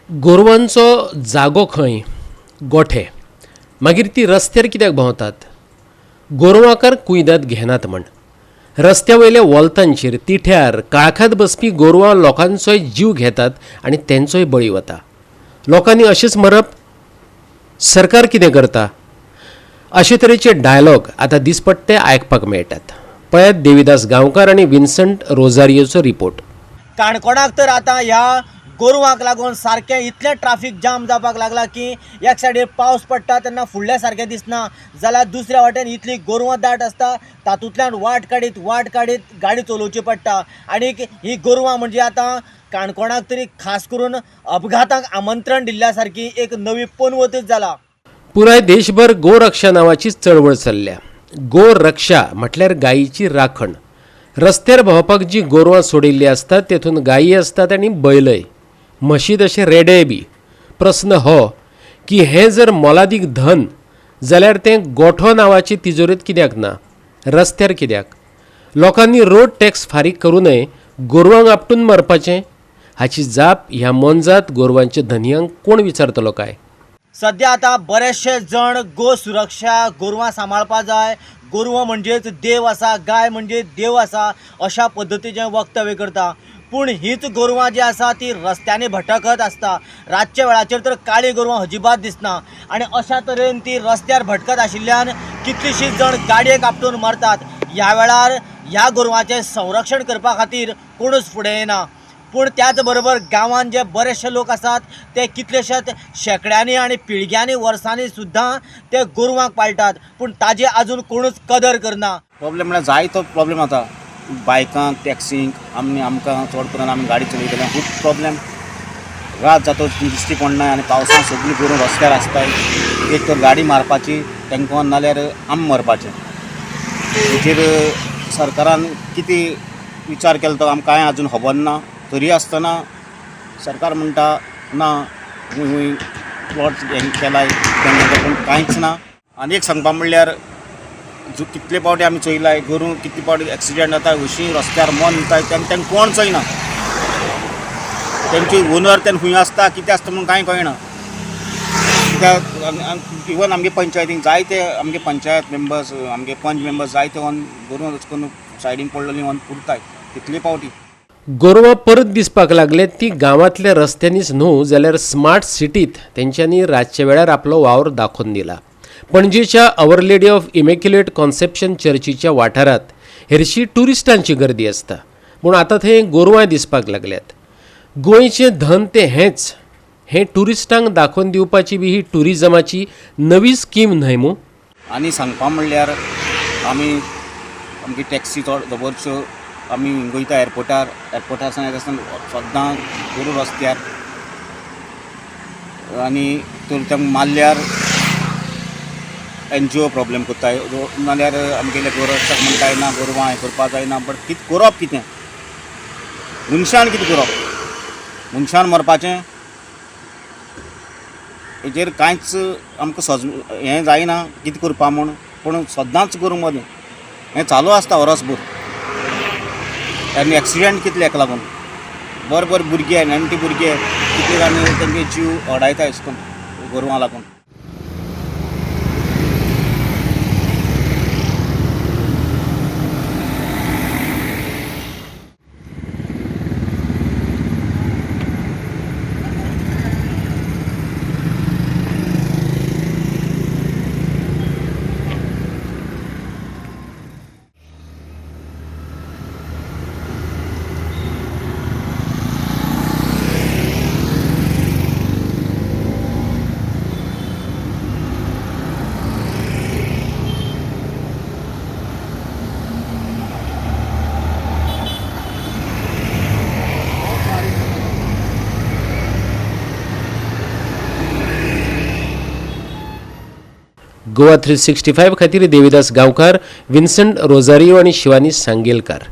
गोरवांचो जागो खंय? गोठे. मागीर ती रस्त्यार कित्याक भोंवतात? गोरवांकार कुयदाद घेनात म्हण रस्त्या वयल्या वोल्तांचेर तिठ्यार काळखांत बसपी गोरवां लोकांचोय जीव घेतात आनी तेंचोय बळी वता. लोकांनी अशेंच मरप? सरकार कितें करता? अशे तरेचे डायलॉग आतां दिसपट्टे आयकपाक मेळटात. पळयात देविदास गांवकार आनी विन्संट रोजारियोचो रिपोर्ट. काणकोणाक तर आतां ह्या गोरवांक लागून सारकें इतलें ट्राफीक जाम जावपाक लागला की एक सायडीन पावस पडटा तेन्ना फुडल्या सारकें दिसना, जाल्यार दुसऱ्या वाटेन इतली गोरवां दाट आसता तातूंतल्यान वाट काडीत वाट काडीत गाडी चलोवची पडटा. आनी ही गोरवां म्हणजे आतां काणकोणाक तरी खास करून अपघातांक आमंत्रण दिल्ल्या सारकी एक नवी पनवतच जाला. पुराय देशभर गोरक्षा नांवाची चळवळ चल्ल्या. गोरक्षा म्हटल्यार गायीची राखण. रस्त्यार भोंवपाक जी गोरवां सोडिल्लीं आसतात तेतून गायी आसतात आनी बैलय, म्हशी तशें रेडेय बी. प्रस्न हो की हें जर मोलादीक धन जाल्यार तें गोठो नांवाची तिजोरेंत कित्याक ना? रस्त्यार कित्याक? लोकांनी रोड टॅक्स फारीक करूनय गोरवांक आपटून मरपाचें? हाची जाप ह्या मोनजात गोरवांच्या धनयांक कोण विचारतलो काय? सद्या आतां बरेचशे जण गो सुरक्षा, गोरवां सांबाळपा जाय, गोरवां म्हणजेच देव आसा, गाय म्हणजे देव आसा अशा पद्दतीचें वक्तव्य करता. पूण हीच गोरवां जी आसा ती रस्त्यांनी भटकत आसता. रातच्या वेळाचेर तर काळी गोरवां अजिबात दिसना आनी अशा तरेन ती रस्त्यार भटकत आशिल्ल्यान कितलीशींच जण गाडयेक आपटून मरतात. ह्या वेळार ह्या गोरवांचें संरक्षण करपा खातीर कोणूच फुडें येना. पूण त्याच बरोबर गांवांत जे बरेचशे लोक आसात ते कितलेशेच शेंकड्यांनी आनी पिळग्यांनी वर्सांनी सुद्दां ते गोरवांक पाळटात, पूण ताजी आजून कोणूच कदर करना. प्रॉब्लेम म्हळ्यार जायतो प्रॉब्लेम जाता. बायकांक, टॅक्सींक, आमी आमकां चड करून आमी गाडी चलयतले खूब प्रॉब्लेम. रात जातो दिश्टी पडना आनी पावसान सगळीं गोरवां रस्त्यार आसताय. एक तर गाडी मारपाची तांकां, नाल्यार आमी मरपाचें. हेचेर सरकारान कितें विचार केलो तो आमकां कांय आजून खबर ना. तरी आसतना सरकार म्हणटा ना खंय प्लॉट केलाय तेन्ना, पूण कांयच ना. आनी एक सांगपा म्हणल्यार जो कितले पावटी आमी चोयलाय गोरू कितले पावटी एक्सिडेंट जाता, अशी रस्त्यार मन जाता तेन्ना तांकां कोण चोयना. तेंची ओनर तेन्ना खंय आसता कितें आसता म्हणून कांय कळना. कित्याक इवन आमगे पंचायतीन जायते आमगे पंचायत मेंबर्स, आमगे पंच मेंबर्स जायते वन गोरू करून सायडीन पडलेली वन पुरताय कितले पावटी. गोरवां परत दिसपाक लागले ती गांवांतल्या रस्त्यांनीच न्हू जाल्यार स्मार्ट सिटीत तेंच्यांनी रातच्या वेळार आपलो वावर दाखोवन दिला. पणजेच्या Our Lady of Immaculate Conception चर्चीच्या वाठारांत हेरशी ट्युरिस्टांची गर्दी आसता, पूण आतां थंय गोरवां दिसपाक लागल्यात. गोंयचें धन तें हेंच. हें ट्युरिस्टांक दाखोवन दिवपाची बी ही ट्युरिजमाची नवी स्कीम न्हय मूं? आनी सांगपा म्हणल्यार आमी आमची टॅक्सी चड जबरच्यो आमी वयता एअरपोर्टार, एअरपोर्टार सावन येता आसतना सद्दां गोरू रस्त्यार आनी तर तांकां मारल्यार एनजीओ प्रॉब्लेम करताय, नाल्यार आमगेले गोरक्षक म्हणटाय ना गोरवां हें करपा जायना. बट कितें करप, कितें मनशान कितें करप, मनशान मरपाचें हेजेर कांयच आमकां सज हें जायना कितें करपा म्हूण. पूण सद्दांच गोरूं मदीं हें चालू आसता वरसभर. आनी एक्सिडेंट कितले हेका लागून बरे बरे भुरगे, नेणटे भुरगे कितले जाण तेंगे जीव अडायता अशें करून गोरवां लागून. गोवा 365 खातीर देविदास गांवकार, विन्संट रोजारियो आनी शिवानी सांगेलकार.